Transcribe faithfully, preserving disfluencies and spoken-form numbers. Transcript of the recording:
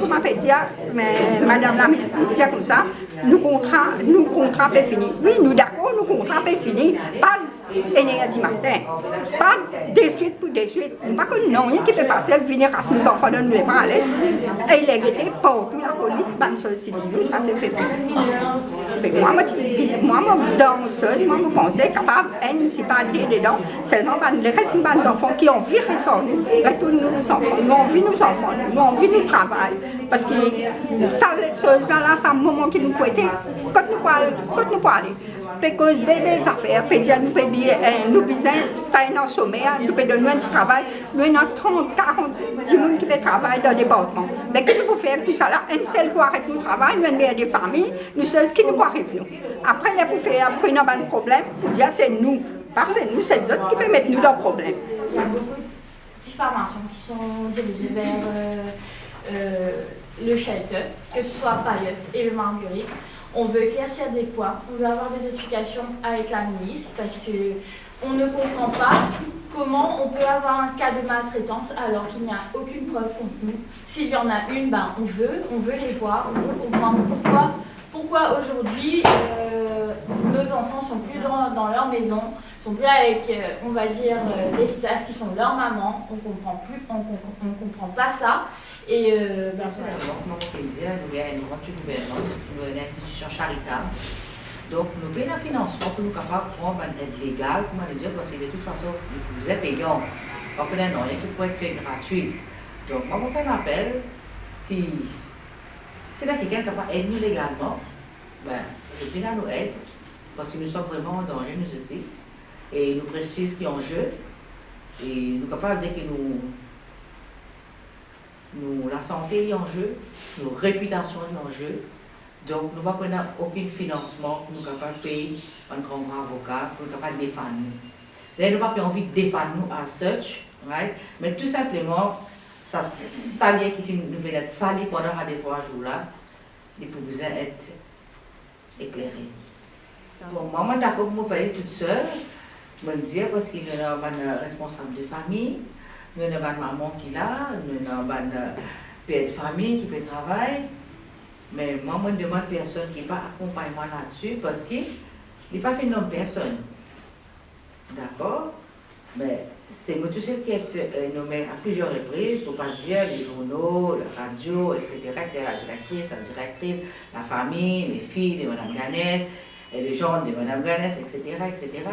Kouma pe dir, me madam lamitris dir koumsa, nou kontra, nou kontra pe fini. Wi, nou dakor, nou kontra pe fini. Pa enn er dimatin, pa deswit pou deswit. Nou pa konn nanye ki pe pase, vinn ras nou zanfan dan nou lebra ale. E ler gete partou lapolis, bann soz ti dir nou, sa se fek. Me mwa, mo ti, mwa, mo dan mo soz, mwa, mo panse kapav enn, sipa de dedan, selman bann, leres nou bann zanfan ki anvi res ar nou, retourn nou, nou zanfan, nou anvi nou zanfan, nou anvi nou travay, parski sa soz la, la, sa moman ki nou pou ete, kot nou pou al, kot nou pou ale? Pe koz bel bel zafer, pe dir nou pe bi-, eh, nou bizin, pa ena somer, nou pe donn nou enn ti travay, nou ena trant, karant dimoun ki pe travay dan departman. Me ki nou pou fer tou sala? Enn sel kou aret nou travay, nou enn mer de fami, nou soz ki nou pou ariv nou. Apre, ler pou fer, apre ena bann problem, pou dir se nou. Pa se nou, se zot ki pe met nou dan problem. Il y a beaucoup de diffamations qui sont dirigées vers euh, euh, le shelter, que ce soit Paillotte et le Marguerite. On veut éclaircir des points, on veut avoir des explications avec la ministre parce que on ne comprend pas comment on peut avoir un cas de maltraitance alors qu'il n'y a aucune preuve contre nous. S'il y en a une, ben, on veut, on veut les voir, on veut comprendre pourquoi, pourquoi aujourd'hui euh, nos enfants sont plus dans, dans leur maison, sont plus avec, euh, on va dire, euh, les staff qui sont leurs mamans. On comprend plus, on, com- on comprend pas ça. Et euh, ben, voilà. Personnelman, kouma mo finn dir, nou gagn enn gran ti gouvernman, nou enn institision charitab. Donk, nou pena finansman pou nou kapav pran bann ed legal, kouma nou dir, parski de tout fason, nou pou bizin peye. Pa pou ena nanye ki pou et fer gratwi. Donk, mwa, mo fer enn apel, ki, si ena kikenn kapav ed nou legalman, ben, retir nou ed, parski nou som vreman an danze, nou osi. E nou prestiz ki an ze, e nou kapav dir ki nou, nou lasante li an ze, nou repitasion li an ze. Donk, nou pa pou ena okenn finansman pou nou kapav pey bann gran gran avoka, pou nou kapav defann nou. Dayer, nou pa pe anvi defann nou as such, right? Me tou sinpleman, sa sali ki finn, nou finn et sali pandan sa de trwa zour la, li pou bizin et eklere. Bon, mwa, mo dakor pou mo fer li tou sel, mo dir, parski nou ena bann, euh, responsab de fami, nou ena bann mama ki la, nou ena bann, euh, per de fami ki pe travay. Me mwa, mo demann personn ki pa akonpagn mwa ladsi, parski li pa finn nom personn. Dakor? Me se mo tousel ki ete, euh, nome a plizier repriz, pou pa dir le zourno, la radio, et cetera, et cetera, la direktris, la direktris, lafami, lefi de madam Ganes, e le zanfan de madam Ganes, et cetera, et cetera.